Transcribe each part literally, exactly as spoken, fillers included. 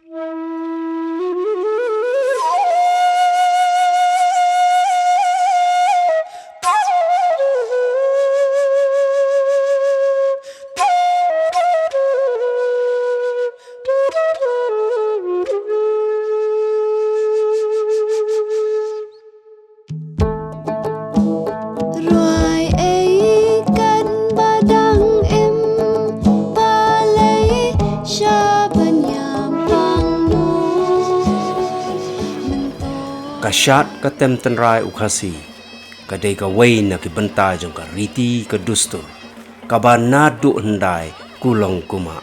Ruai ei kan ba dang im, balei sha ban ïam pang mo. Ka shad ka tem tynrai u Khasi ka dei kawei na ki bynta jong ka riti ka dustur kaba naduh hyndai kulong kumah.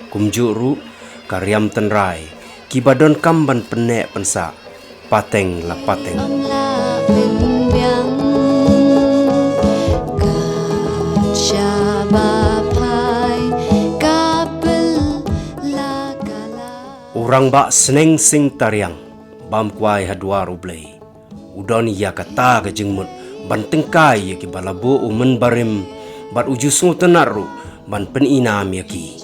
Kumjuh ruh ka riam tynrai kiba donkam ban pynneh pynsah pateng la pateng. U Rangbah Sneng Sing Tariang, bam kwai ha dwar U Blei, u don ïa kata ka jingmut ban tyngkai ïa kiba la buh u mynbarim bad u ju sngewtynnat ruh ban pynïnam ïa ki.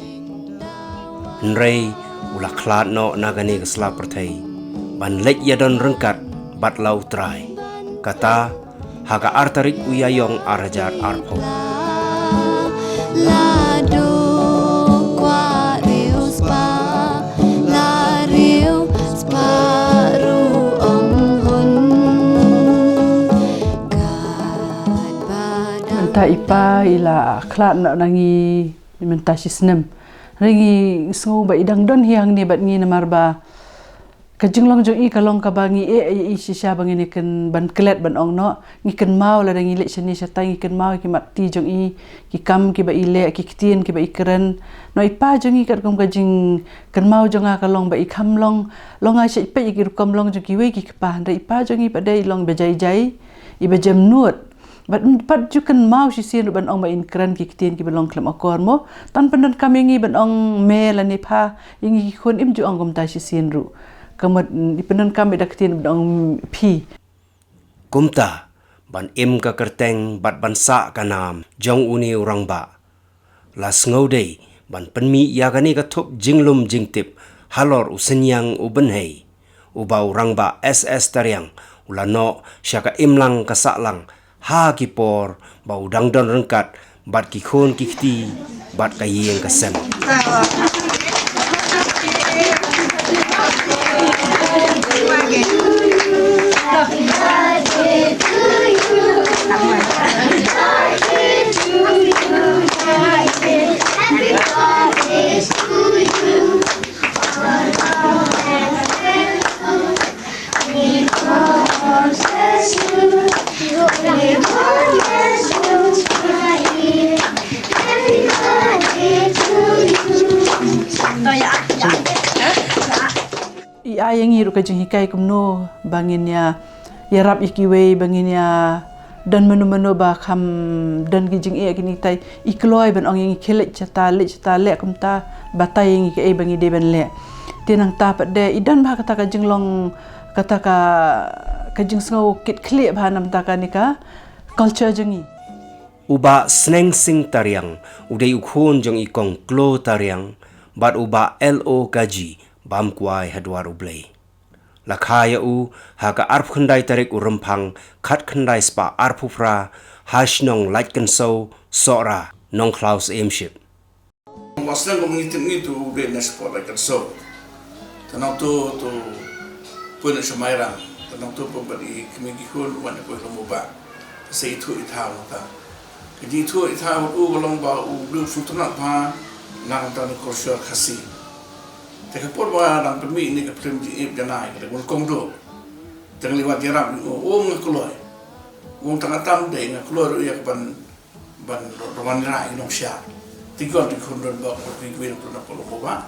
Hynrei u la khlad noh na kane ka sla pyrthei ban leit ïadon ryngkat bad la U Trai, kata ha ka ar tarik u Ïaïong ar hajar arphew. La duk kwah riewspah, la riewspah ruh ong hun. Mynta i pa i la khlad noh na ngi mynta shi snem. Hynrei ngi sngew ba i dang don hi hangne bad ngi namar ba ka jinglong jong i ka long kaba ngi eh ïa i shisha ba ngin ïa kynban klet ban ong noh. Ngi kynmaw lada ngi leit shane shatai ngi kynmaw ïa ki mat ti jong i, ki kam kiba i leh, ki ktien kiba i kren. Noh i pa jong i katkum ka jingkynmaw jong nga ka long ba i kham long, long nga shait peit ïa ki rukom long jong kiwei ki kpa. Hynrei i pa jong i pat de i long ba jai jai, i ba jem nud. Bad, bad ju kynmaw shisien ruh ban ong ba in kren ki ktien kiba long khlem akor mo. Tang pyndonkam ïa ngi ban ong me lane pha, ïa ngi ki khun im ju ong kumta shisien ruh. Ka mut, mm, i pyndonkam i da ktien ban ong phi. Kumta, ban im ka kyrteng bad ban sah ka nam jong une u rangbah, la sngew dei ban pynmih ïa kane ka thup jinglum jingtip halor u synñiang u bynhei, uba u Rangbah S S Tariang u la noh sha ka imlang ka sahlang ha ki por ba u dang don ryngkat bad ki khun ki kti bad ka ïing ka sem. I ai ïa ngi ruh ka jinghikai kumno ba ngin ïa, ïarap ïa kiwei, ba ngin ïa don mano mano ba kham don ki jingeh kine kitai. I kloi ban ong ïa ngi khie leit shata, leit shata, leh kumta, batai ïa ngi kaei ba ngi dei ban leh. Te nangta pat de i don bha kata ka jinglong, kata ka, ka jingsngew kit khlieh bha namar kata kane ka culture jong ngi. U Bah Sneng Sing Tariang u dei u khun jong i Kong Klo Tariang bad u Bah L O Kaji, bam kwai ha dwar U Blei. La kha ïa u ha ka arphew khyndai tarik u Rymphang khatkhyndai spah arphew phra ha shnong Laitkynsew, Sohra, Nongkhlaw Syiemship. Wa sdang kum ngi tip ngi tu u dei na spot Laitkynsew. Te nangtu tu pun sha Mairang. Te nangtu pun bad i kmie ki khun wan ïa poi ha Lum Bah. Te sa ithuh ithaw nangta. Ka jingithuh ithaw u ka long ba u dei u sngewtynnat bha na ka bynta ka culture Khasi. Te ka por ba dang pynmih ïa ka film Jingïeit Janai ka dei Nyngkong Doh. Te nga la wad ïarap ïa u, u ong nga kloi. U ong tang nga tam dei nga kloi ruh ïa ka ban ban ro-, ro-, wanrah ïa ki nongshad. Te ki wan ki khun don ba ki kwah ki wan na ka Lum Bah.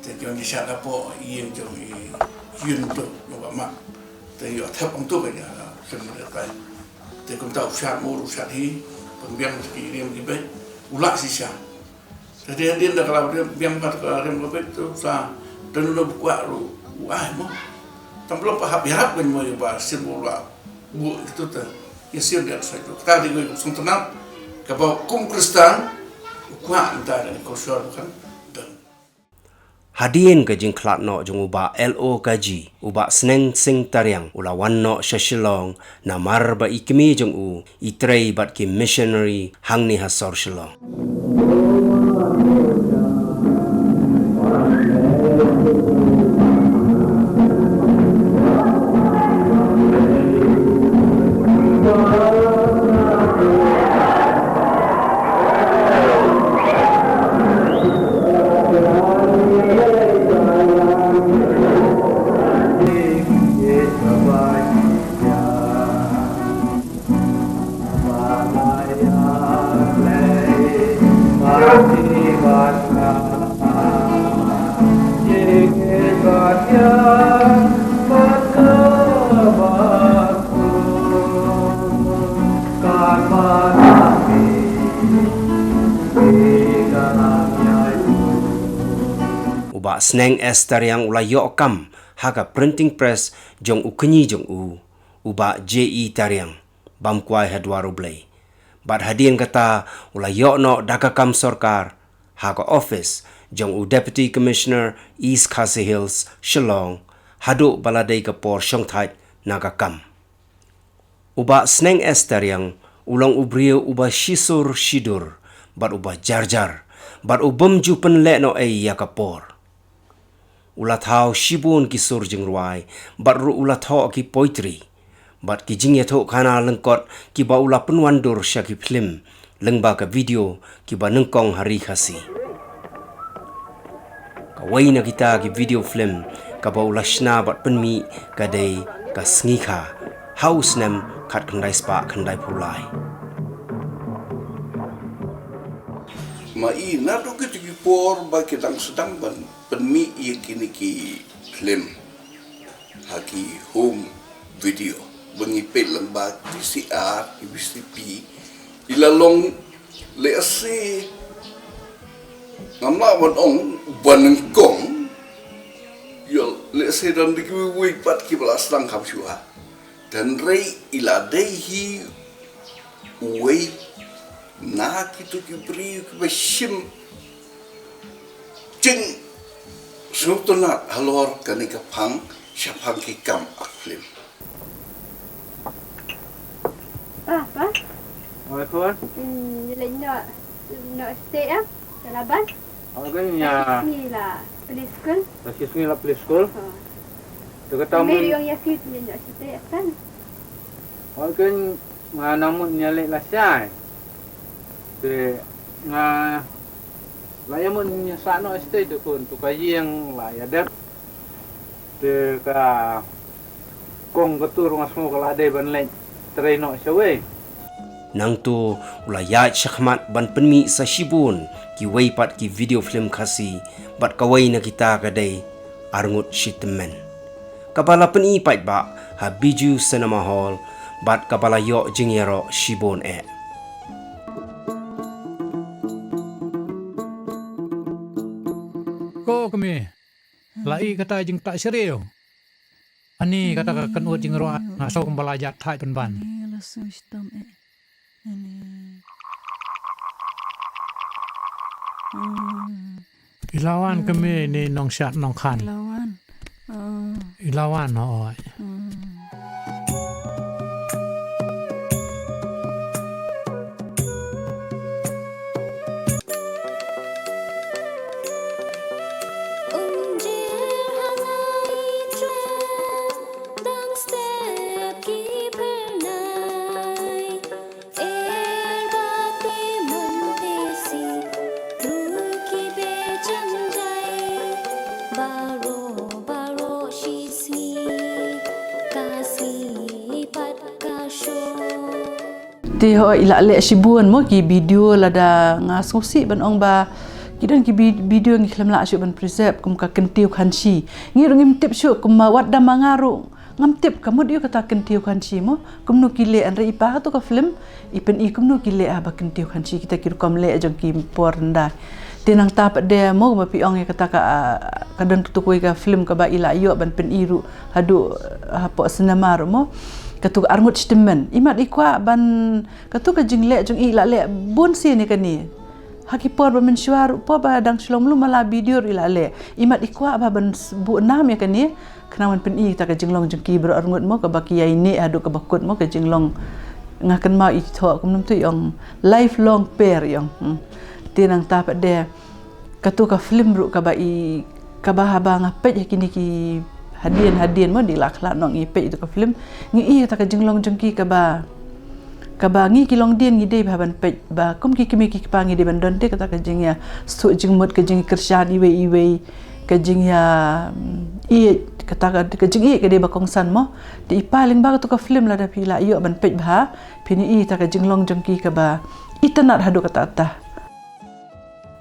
Te ki wan ki shad hapoh ïing jong i Yun tu, Nongbah Mak. Te ïoh thep hangtu ka ïa, ïa, ïa, ïa, ïa. Te kumta u shad mur, u shad hi, pynbiang ki riam ki beit, u lah shisha. Te hadien da ka la biang pat ka riam ka beit tu sa don lo ba kwah ruh u ai mo. Tang ba long pat hap ïarap ban mo ïa ba sien ba u lah buh ïa kitu te. Ïa sien da sa tu. Kata dei ngi kum sngewtynnat kaba kum Khristan u kwah mynta da ka culture ba kan don. Hadien ka jingkhlad noh jong u Bah L O Kaji, u Bah Sneng Sing Tariang u la wan noh sha Shillong, namar ba i kmie jong u i trei bad ki missionary hangne ha sor Shillong. U Bah Sneng S Tariang u la ïoh kam ha ka printing press jong u kñi jong u, u Bah J E Tariang, bam kwai ha dwar U Blei. Bad hadien kata u la ïoh noh da ka kam sorkar ha ka office jong u Deputy Commissioner East Khasi Hills, Shillong, haduh ba la dei ka por shongthait na ka kam. U Bah Sneng S Tariang u long u briew uba shisur shidur, bad uba jarjar, bad u bym ju pynleh noh ei ïa ka por. U la thaw shibun ki sur jingrwai, bad ruh u la thoh ki poetry, bad ki jingïathuhkhana lyngkot kiba u la pynwandur sha ki phlim lyngba ka video kiba nyngkong ha Ri Khasi. Kawei na kita ki video film kaba u la shna bad pynmih ka dei ka Sngikha, ha u snem khatkhyndai spah khyndaiphew lai. Ma i naduh kito ki por ba ki dang sdang ban pynmih ïa kine ki film ha ki home video ba ngi peit lyngba ki V C R, ki V C P, i la long lehse, ngam lah ban ong ba nyngkong, ïa lehse don da kiwei pat kiba la sdang kham shuh. Hynrei i la dei hi uwei na kito ki briew kiba shim jingsngewtynnat halor kane ka phang shaphang ki kam act film. Pa, pa. Oi, khun. Hmm, ïa leit noh, noh state ah, ka Laban. Oi, khun, ïa. Sa shisngi la plie skul. Sa shisngi la plie skul. Ha. Te kata. Mei ruh ïa phi phi leit noh state ah kan. Oi, khun, nga nang mut ïa leit lashai. Te nga la ïa mut ïa sah noh state te khun, to ka ïing la ïa dep. Te ka kong ka tur nga sngew ka la dei ban leit trei noh shawei. Nangta u la ïaid shakhmat ban pynmih sa shibun kiwei pat ki video film Khasi, bad kawei na kita ka dei Arngut Shitymmen, kaba la pyni paidbah ha Bijou Cinema Hall, bad kaba la ïoh jingïaroh shibun eh. Ko kmie, la i kata jingtah shriew. Ani kata ka kynut jingrwai, nga sngew kumba la jat thait pynban. Ani la sngew shitom eh. Ani. Hmm. I la wan kmie ne nongshad nongkhan. I la wan. Hmm. I la wan, hooid. Hmm. Te hooid, i la leh shibun mo ki video, lada nga sngewsih ban ong ba ki don ki bi-, video ngi khlem lah shuh ban preserve, kum ka Kyntiew Khanshi. Ngi ruh ngim tip shuh, kum ma wat da ma nga ruh ngam tip ka mut ïa kata Kyntiew Khanshi mo. Kumno ki leh, hynrei i pa kato ka film i pyni kumno ki leh ha ba Kyntiew Khanshi, kita ki rukom leh jong ki por ynda. Te nangta pat de mo, ba phi ong ïa kata ka, ah, ka don kato kawei ka film kaba i la ïoh ban pyni ruh haduh, ah, hapoh cinema ruh mo. Kato ka Arngut Shitymmen. I mat i kwah ban, kato ka jingleh jong i, i la leh bun sien ïa kane. Ha ki por ba mynshuwa ruh, por ba dang shlong mlu mala video ruh i la leh. I mat i kwah ba ban s-, buh nam ïa kane, khnang ban pyni ïa kata ka jinglong jong ki baroh arngut mo, kaba ki ïai neh haduh kaba kut mo, ka jinglong, nga kynmaw i thoh kumno mynta i ong, lifelong pair i ong. Hmm. Te nangta pat de, kato ka film ruh kaba i, kaba haba nga peit ha kine ki hadien hadien mo, dei la khlad noh ngi peit ïa kato ka film, ngi i ïa kata ka jinglong jong ki kaba, kaba ngi ki longdien ngi dei bha ban peit ba kum ki kmie ki kpa ngi dei ban don te kata ka jingïasuk jingmut, ka jingkyrshan iwei iwei, ka jingïa, mm, ïeit, kata ka, ka jingïeit ka dei ba kongsan mo. Te i pa, lyngba kato ka film lada phi la ïoh ban peit bha, phin i ïa kata ka jinglong jong ki kaba itynnad haduh katta katta.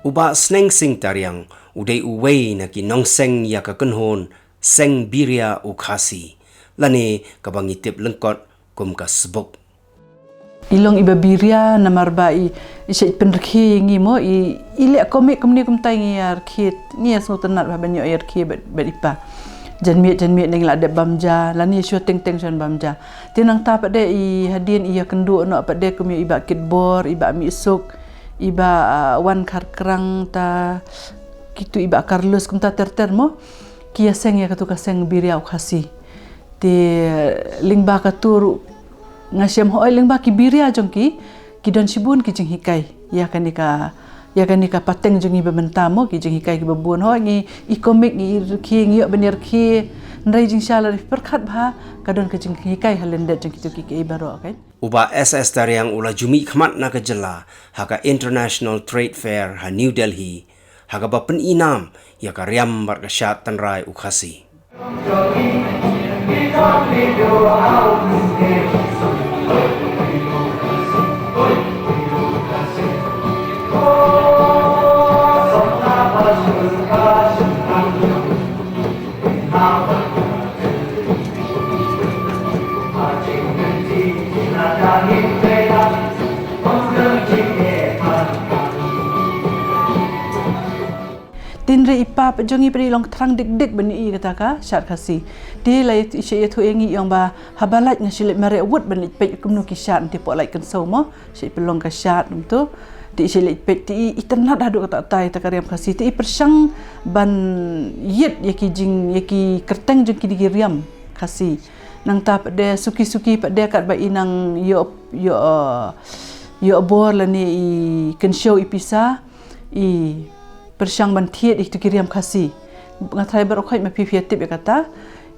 U Bah Sneng Sing Tariang u dei uwei na ki nongseng ïa ka kynhun Seng Biria u Khasi, lane kaba ngi tip lyngkot kum ka Sbuk. I long iba biria namar ba i, i shait pynrkhie ïa ngi mo, i, i leh comic kumne kumta, ngi ïa rkhie, ngi ïa sngewtynnad bha ban ïoh ïa rkhie bad, bad i pa. Janmiet janmiet ngi la dep bam ja, lane shuwa teng teng shuwa bam ja. Te nangta pat de i hadien i ïa kynduh noh pat de kum ïa i Bah Kitbor, i Bah Mihsuk, i Bah, ah, Wan Kharkrang, ta, kito i Bah Carlos, kumta ter ter mo. Ki ïaseng ïa kato ka Seng Biria u Khasi. Te lyngba kato ruh nga shem hooid lyngba ki biria jong ki, ki don shibun ki jinghikai ïa kane ka, ïa kane ka pateng jong ngi ba mynta mo, ki jinghikai kiba bun, hooid ngi i comic ngi i rkhie, ngi ïoh ban ïa rkhie, hynrei jingshisha lada pyrkhat bha ka don ka jinghikai ha lyndet jong kito ki, ki baroh, okay? U Bah S S Tariang u la ju mih khmat na ka jylla ha ka International Trade Fair ha New Delhi, ha kaba pyni nam ïa ka riam bad ka shad tynrai u Khasi. Tynrai i pa pat jong ngi pat i long thrang dik dik ban i kata ka shad Khasi. Te la i shait ïathuh ïa ngi i ong ba haba lait nga shait leit mareh wut ban leit peit kumno ki shad, te pok lait kynsaw mo, shait pynlong ka shad kumto. Te i shait leit peit, te i, i tynnad haduh katta katta ïa kata ka riam Khasi, te i pyrshang ban ïit ïa ki jing, ïa ki kyrteng jong kine ki riam Khasi. Nangta pat de suki suki pat de katba i nang ïoh, ïoh, ïoh bor lane i kynshew i pisa, i pyrshang ban thied ïa kito ki riam Khasi. Nga tharai baroh khoit ma phi phi ïa tip ïa kata.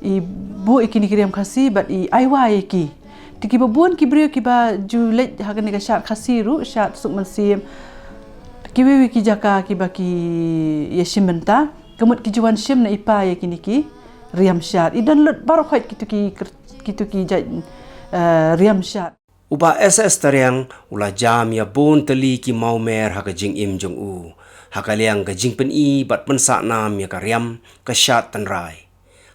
I buh ïa kine ki riam Khasi bad i ai wai ïa ki. Te kiba bun ki briew kiba ju leit ha kane ka shad Khasi ruh, shad Suk Mynsiem, kiwei kiwei ki jaka kiba ki ïa shim bynta, ka mut ki ju wan shim na i pa ïa kine ki riam shad. I don lut baroh khoit kito ki kyr-, kito ki jait, eh, riam shad. U Bah S S Tariang u la jam ïa bun tylli ki mawmer ha ka jingim jong u, ha ka liang ka jingpyni bad pynsah nam ïa ka riam ka shad tynrai,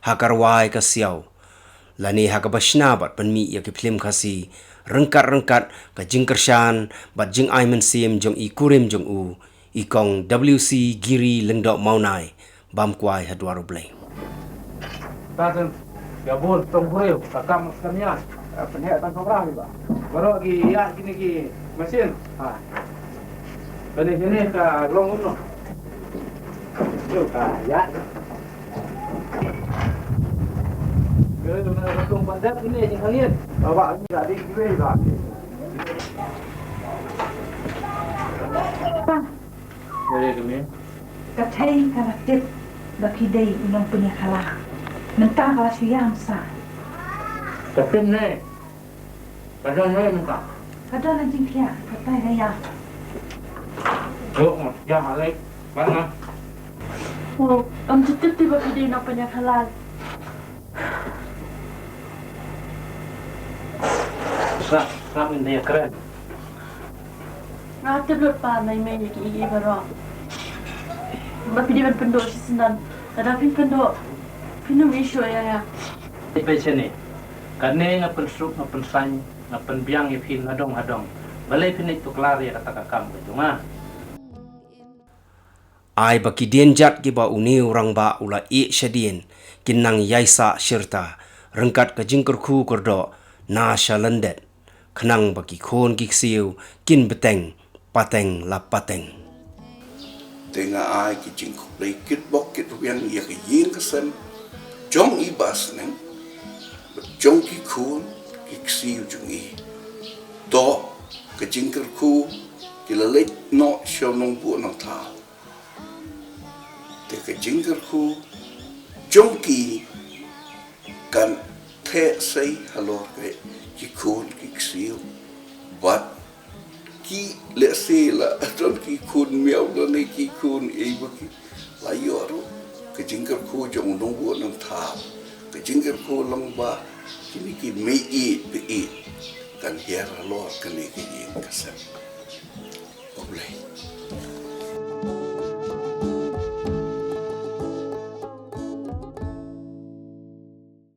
ha ka rwai ka siaw, lane ha kaba shna bad pynmih ïa ki phlim Khasi, ryngkat ryngkat ka jingkyrshan bad jingai mynsiem jong i kurim jong u, i Kong W C Giri Lyngdoh Mawnai, bam kwai ha dwar U Blei. Ta seng, ïa bun tong briew, ta kam skanian. Pynheh tang kobra ni ba. Baroh ki ïa kine ki masin. Ha. Kane kine ka long um no. Yo ka ïa. Kene tu na tong pandap kine ni kalian. Bawa ni tadi kine ba. Ka thei ka la tip ba phi dei u nongpynïakhala. Mynta ka la shu ïam sa. Ka pynne. Ka don ne mynta. Ka don na jingkhiah, ka tai ka ïam. Yo, ïam alai. Ban na. Oh, ym tip te ba phi dei u nongpynïakhala. Srap, srap ngin ïakren. Nga tip lut pa, nai mei ïa ki, ïa ki baroh. Ba phi dei ban pynduh shisien. Lada phin pynduh, phin ym ïoh shuh ïa nga. Peit shane. Kane nga pynsuk, nga pynsaiñ, nga pynbiang ïa phi nadong hadong. Balei phin leit tuklar ïa kata ka kam ka jong nga? Ai ba ki dienjat kiba une u rangbah u la ïeh shadien kin nang ïaisah shirta ryngkat ka jingkyrkhu kyrdoh na sha lyndet, khnang ba ki khun ki ksiew kin bteng pateng la pateng. Te nga ai ki jingkhublei kitbok kitrwiang ïa ka ïing ka sem jong i Bah Sneng, jong ki khun ki ksiew jong i. To ka jingkyrkhu ki la leit noh sha u nongbuh nongthaw. Te ka jingkyrkhu jong ki kan theh sei halor ka ki khun ki ksiew. Bad ki lehse la don ki khun miaw lane ki khun ei ba ki la ïoh ruh ka jingkyrkhu jong u nongbuh nongthaw. Ka jingkyrkhu long ba kine ki mei ïeit ba ïeit kan hiar halor kane ka ïing ka sem.